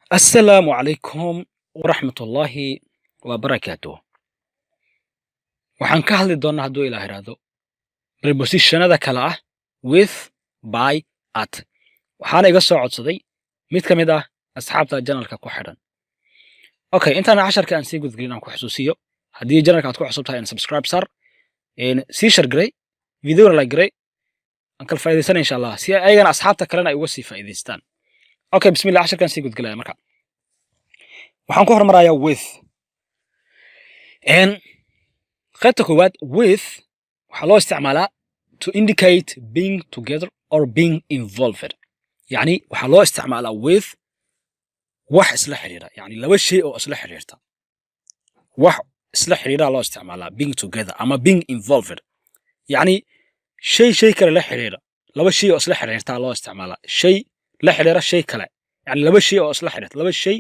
Assalaamu calaykum waraxmatullaahi wabarakaatuh. Waxaan ka hadli doonnaa, hadduu Ilaah iraahdo, prepositionada kala ah with, by, at. Waxaana iga soo codsaday mid ka mid ah asxaabta channelka ku xidhan. Okay, intaana casharka aan sii gudgelin, aan ku xusuusiyo, haddii channelka aad ku cusub tahay, subscribe sar, sii share garay videona, like garay, aan kala faa'iidaysana insha Allah, si ayagana asxaabta kalena ay uga sii faa'iidaystaan. Okay, bismillah, casharkaan sii gudgelaya. Marka waxaan ku hormarayaa with. Qaybta koowaad, with waxaa loo isticmaalaa to indicate being together or being involved. Yani waxaa loo isticmaalaa with wax isla xiriira, yani laba shay oo isla xiriirta, wax isla xiriira loo isticmaalaa being together ama being involved. Yani shay shay kale la xiriira, laba shay oo isla xiriirtaa loo isticmaalaa, shay la xiriira shay kale, yani laba shay oo isla xiriirta, laba shay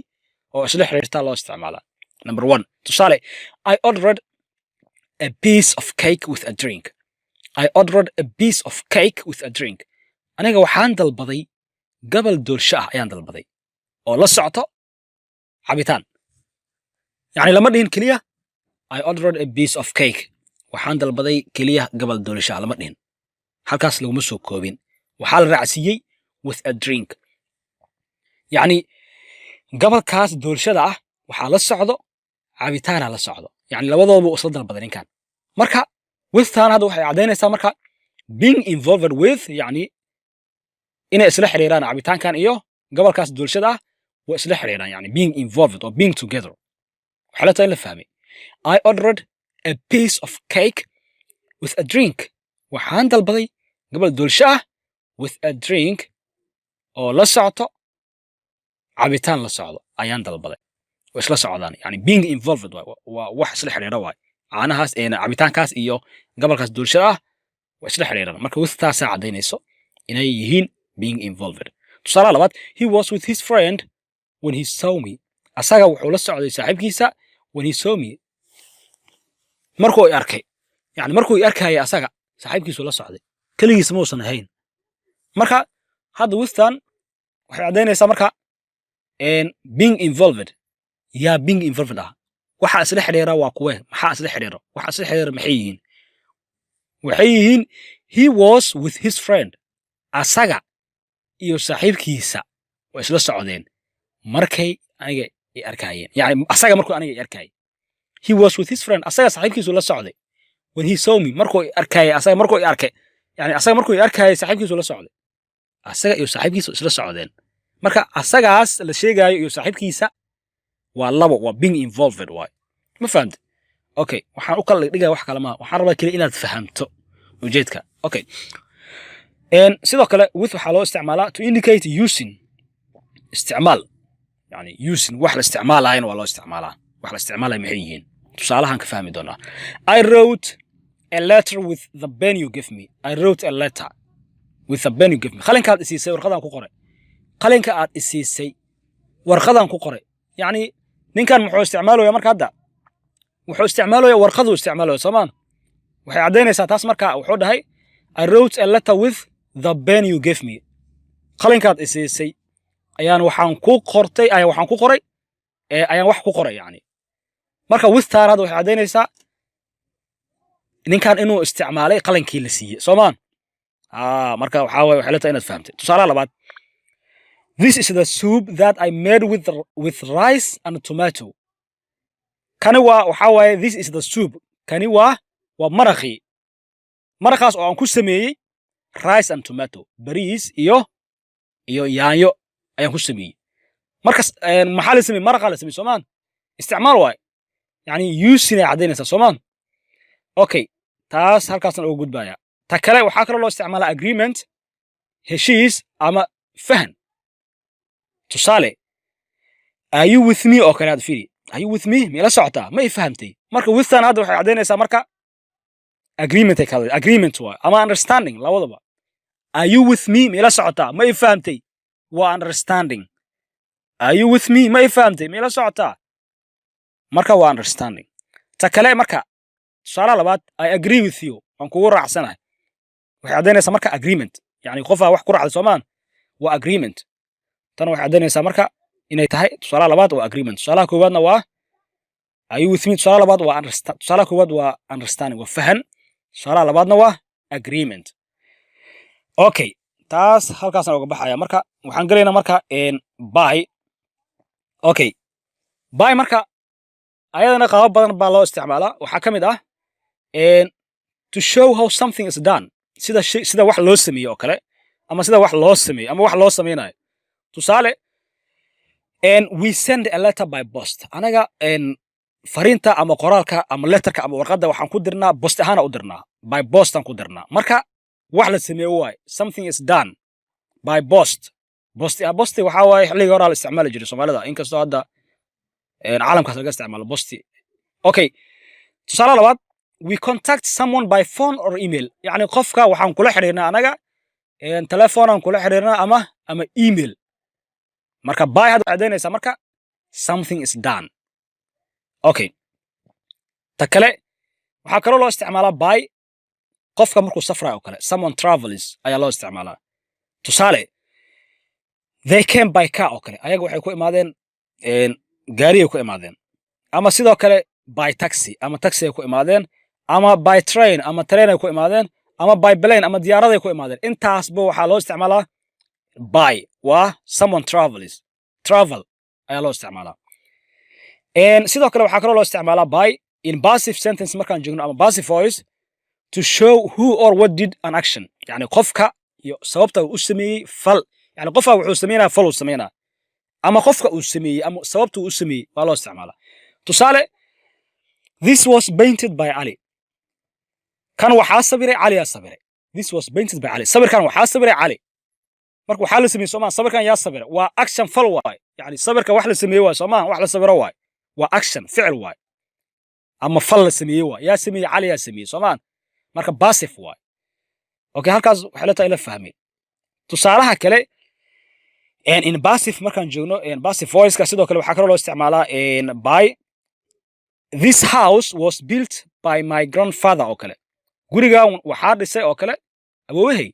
oo isla xiriirtaa loo isticmaalaa. Number one, tusaale: I ordered a piece of cake with a drink. I ordered a piece of cake with a drink. Aniga waxaan dalbaday gabal doolsho ah ayaan dalbaday oo la socoto cabitaan. Yani lama dhihin keliya "I ordered a piece of cake", waxaan dalbaday keliya gabal doolsho ah lama dhihin, halkaas laguma soo koobin, waxaa la raacsiiyey "with a drink". Yani gabalkaas doolshada ah waxaa la socdo cabitaana la socdo, yani labadooba isla dalbaday ninkan. Marka withtan hadda waxay caddaynaysaa marka being involved with, yani inay isla xiriiraan cabitaankan iyo gabalkaas doolshada ah waa isla xiriiraan, yani being involved or being together. Waxaa la tahay in la fahmay. I ordered a piece of cake with a drink. Waxaan dalbaday gabal doolsho ah with a drink, oo la socoto cabitaan la socdo ayaan dalbaday. Way isla socdaan, yani being involved waay, waa wax isla xiriira waay. Caanahaas cabitaankaas iyo gabalkaas doolshada ah waa isla xiriiraan. Marka withtaasaa caddaynayso inay yihiin being involved. Tusaalaha labaad: He was with his friend when he saw me. Asaga wuxuu la socday saaxiibkiisa when he saw me, markuu i arkay. Yani markuu i arkayay asaga saaxiibkiisu la socday, keligiis ma uusan ahayn. Marka hadda withtan waxay caddaynaysaa marka being involved. Yaa being involved ah? Waxa isla xiriira waa kuwee? Maxaa isla xiriira? Waxa isla xiriira maxay yihiin? Waxay yihiin he was with his friend, asaga iyo saaxiibkiisa way isla socdeen markay aniga i arkayeen. Yani asaga markuu aniga i arkayay, he was with his friend, asaga saaxiibkiisu la socday when he saw me, markuu i arkayay, asaga markuu i arkay. Yani asaga markuu i arkayay saaxiibkiisu la socday, asaga iyo saaxiibkiisu isla socdeen. Marka asagaas la sheegaayo iyo saaxiibkiisa waa labo, waa being involved waay. Ma fahamte? Okay, waxaan u kala dhigaya wax kale maaha, waxaan rabaa keliya inaad fahamto ujeedka. Okay, sidoo kale with waxaa loo isticmaalaa to indicate using, isticmaal. Yani using, wax la isticmaalayana waa loo isticmaalaa. Wax la isticmaalaya maxay yihiin? Tusaalahan ka fahmi doonaa. I wrote a letter with the pen you give me. I wrote a letter with the pen you give me. Qalinkaad isiisay warqadaan ku qoray. Qalinka aad isiisay warqadaan ku qoray. Yacni ninkan muxuu isticmaalaya marka hadda? Wuxuu isticmaalaya warqaduu isticmaalaya, soomaan? Waxay caddaynaysaa taas. Marka wuxuu dhahay "I wrote a letter with the pen you gave me", qalinkaad isiisay ayaan waxaan ku qortay, ayaan waxaan ku qoray, ayaan wax ku qoray. Yani marka withtaan hadda waxay caddaynaysaa ninkan inuu isticmaalay qalinkii la siiyey, soomaan? Marka waxaa waye, waxay la tahay inaad fahamtay. Tusaalaha labaad: This is the soup that I made with rice and tomato. Kani waa, waxaa waaye, this is the soup. Kani waa maraqii. Maraqaas oo aan ku sameeyey rice and tomato. Bariis iyo yaanyo ayaan ku sameeyey. Markas maxaa la sameeyey? Maraqaa la sameeyey, soomaan? Isticmaal waaye. Yani using ay caddaynaysaa, soomaan? Okay, taas halkaasna uga gudbaya. Ta kale, waxaa kaloo loo isticmaalaa agreement, heshiis ama fahan. Tusaale, "Are you with me?" oo kale. Aad fiiri, "Are you with me?" Ma ila socotaa? Ma i fahamtay? Marka withtan hadda waxay caddaynaysaa marka agreement ay kala, agreement waay ama understanding labadaba. "Are you with me?" Ma ila socotaa? Ma i fahamtay? Waa understanding. "Are you with me?" Ma i fahamtay? Ma ila socotaa? Marka waa understanding. Ta kale, marka tusaalaha labaad: I agree with you, waan kugu raacsanahay. Waxay caddaynaysaa marka agreement, yani qofaa wax ku raacday, soomaan? Waa agreement. Tan waxay caddaynaysaa marka Inay tahay tusaalaha labaad waa agreement, tusaalaha koowaadna waa "Are you with me?" Tusaalaha labaad waa understand, tusaalaha koowaad waa understanding, waa fahan, tusaalaha labaadna waa agreement. Okay, taas halkaasaan uga baxaya. Marka waxaan gelaynaa marka by. Okay, by marka ayadana qaabab badan baa loo isticmaalaa. Waxaa ka mid ah to show how something is done, sida shay, sida wax loo sameeyo oo kale, ama sida wax loo sameeyo ama wax loo sameynayo. Tusaale, we send a letter by post. Anaga fariinta ama qoraalka ama letterka ama warqadda waxaan ku dirnaa post ahaana u dirnaa, by post aan ku dirnaa. Marka wax la sameeyo waaye, something is done by post. Post, posti waxaa waaye xilligii horaa la isticmaali jiray Soomaalida, inkastoo hadda caalamkaas laga isticmaalo posti. Okay, tusaale labaad, we contact someone by phone or email. Yacni qofka waxaan kula xiriirnaa anaga telephone aan kula xiriirnaa ama email. Marka by hadda caddaynaysaa marka something is done. Okay, ta kale, waxaa kaloo loo isticmaalaa by qofka markuu safrayo oo kale, someone travels ayaa loo isticmaalaa. Tusaale, they came by car oo kale, ayaga waxay ku imaadeen gaariyay ku imaadeen, ama sidoo kale by taxi, ama taxi ay ku imaadeen, ama by train, ama train ay ku imaadeen, ama by plane, ama diyaaraday ku imaadeen. Intaasba waxaa loo isticmaalaa by, waa someone travels, travel ayaa loo isticmaalaa. Sidoo kale waxaa kaloo loo isticmaalaa by in passive sentence markaan joogno ama passive voice, to show who or what did an action, yani qofka iyo sababta uu u sameeyey fal. Yani qofka wuxuu sameynaya fal uu sameynaya, ama qofka uu sameeyey ama sababta uu u sameeyey waa loo isticmaalaa. Tusaale, this was painted by Ali. Kan waxaa sawiray Cali aa sawiray. This was painted by Ali. Sawirkan waxaa sawiray Cali. Marka waxaa la sameeyey, soomaa? Sawirkan yaa sawiray? Waa action, fal waay. Yani sawirka wax la sameeyey waay, soomaa? Wax la sawiro waay, waa action, ficil waay ama fal la sameeyey waay. Yaa sameeyey? Cali yaa sameeyey, soomaan? Marka passive waay. Okay, halkaas waxay la tahay la fahmay. Tusaalaha kale, in passive markaan joogno, passive voice-ka, sidoo kale waxaa kaloo loo isticmaalaa by. This house was built by my grandfather oo kale, gurigan waxaa dhisay oo kale awowahay.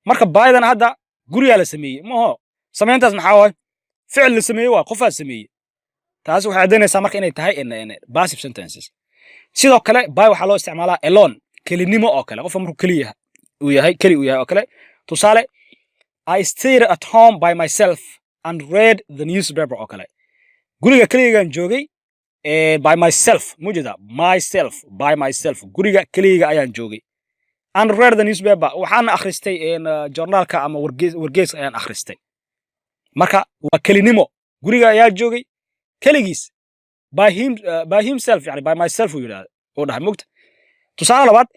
Marka by-dan hadda gurigaa la sameeyey maho? Samayntaas maxaa waay? Ficil la sameeyey waa, qofaa sameeyey. Taasi waxay caddaynaysaa marka inay tahay passive sentences. Sidoo kale by waxaa loo isticmaalaa alone, kelinimo oo kale, qofka markuu keliya uu yahay, keli uu yahay oo kale. Tusaale, I stayed at home by myself and read the newspaper oo kale, guriga keligigaan joogay. By myself mujeda, myself, by myself, guriga keligayga ayaan joogay, and read the newspaper, waxaana akhristay journaalka ama wargees ayaan akhristay. Marka waa kelinimo, guriga ayaa joogay keligiis, by him, by himself, yani by myself uu yidhahda, uu dhahay mugta. Tusaale labaad,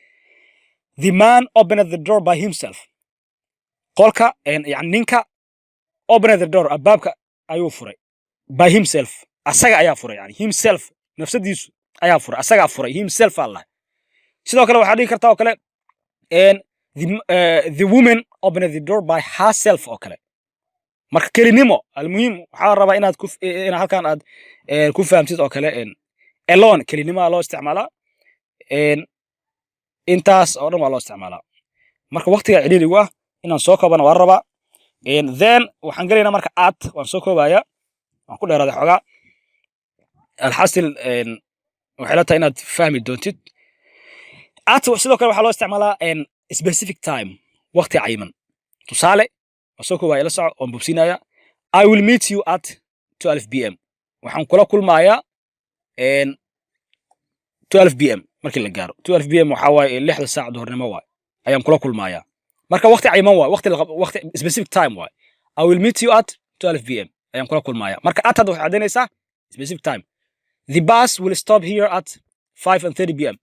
the man opened the door by himself. Qolka, yani ninka, opened the door, albaabka ayuu furay, by himself, asaga ayaa furay, yani himself, nafsadiisu ayaa furay, asagaa furay, himself aa lahay. Sidoo kale waxaa dhigi kartaa oo kale the woman opened the door by herself oo kale. Marka kelinimo. Almuhiim, waxaa rabaa inaad ku in halkan aad ku fahamtid oo kale alone, kelinimoa loo isticmaalaa. Intaas oo dhan waa loo isticmaalaa. Marka waqtiga cidhiirigu ah inaan soo koobana waan rabaa. Then waxaan gelaynaa marka at. Waan soo koobaya, waan ku dheeraaday xoogaa. Alxasil, waxay la tahay inaad fahmi doontid. At sidoo kale waxaa loo isticmaalaa specific time, waqti cayiman. Tusaale, waan soo koobaya, ila soco, waan bubsinaya. I will meet you at 12 p.m., waxaan kula kulmayaa 12 p.m. markii la gaaro. 12 p.m. waxaa waaye 6da saac duhurnimo waay ayaan kula kulmayaa. Marka waqti cayiman waay, waqti specific time waay. I will meet you at 12 p.m. ayaan kula kulmayaa. Marka at hadda waxay caddaynaysaa specific time. The bus will stop here at 5:30 p.m.,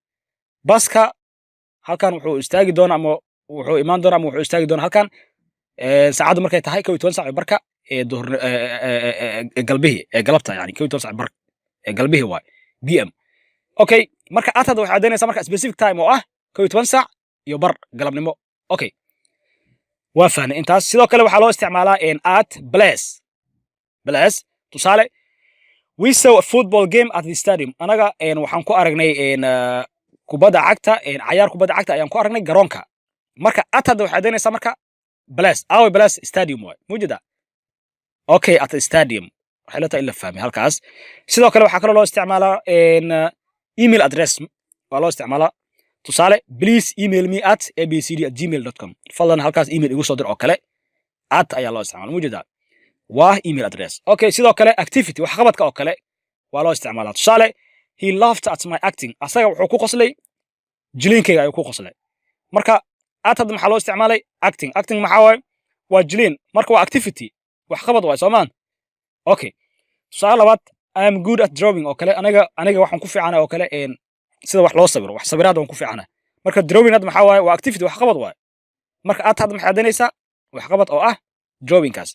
baska halkan wuxuu istaagi doonaa ama wuxuu imaan doonaa ama wuxuu istaagi doonaa halkan saacaddu markay tahay 11 saac barka ee duhur ee galbihii, ee galabta, yani 11 saac bar ee galbihii waay p.m. Okay, marka at hadda waxay caddaynaysaa marka specific time oo ah 11 saac iyo bar galabnimo. Okay, waa fahnay intaas. Sidoo kale waxaa loo isticmaalaa at place, place. Tusaale, we saw a football game at the stadium. Anaga waxaan ku aragnay kubadda cagta, cayaar kubadda cagta ayaan ku aragnay garoonka. Marka at hadda waxay caddaynaysaa marka place. Awe place? Stadium waay mujida. Okay, at the stadium Waxay la tahay in la fahmay halkaas. Sidoo kale waxaa kaloo loo isticmaalaa email address waa loo isticmaalaa. Tusaale, "Please email me at abcd@gmail.com." Fadlan halkaas email igu soo dir oo kale. At ayaa loo isticmaala, mujeedaa, waa email address. Okay, sidoo kale activity, waxqabadka oo kale waa loo isticmaalaa. Tusaale, "He laughed at my acting." Asaga wuxuu ku qoslay jiliinkayga ayuu ku qoslay. Marka at hadda maxaa loo isticmaalay? Acting. Acting maxaa waaye? Waa jiliin. Marka waa activity, waxqabad waay, soomaan? Okay, tusaale labaad, "I am good at drawing" oo kale. Aniga waxaan ku fiicana oo kale sida wax loo sawiro, wax sawiraad waan ku fiicana. Marka drawing hadda maxaa waaye? Waa activity, waxqabad waaye. Marka at hadda maxay caddaynaysaa? Waxqabad oo ah drawingkaas.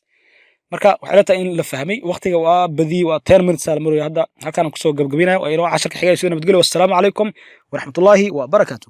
Marka waxay la tahay in la fahmay. Waqtiga waa badiyey, waa 10 minutes aa la maraya hadda. Halkaan kusoo gabgabinaya waa inoo casharka xigay. Sida nabadgelyo. Wassalaamu calaykum waraxmatullaahi wabarakaatu.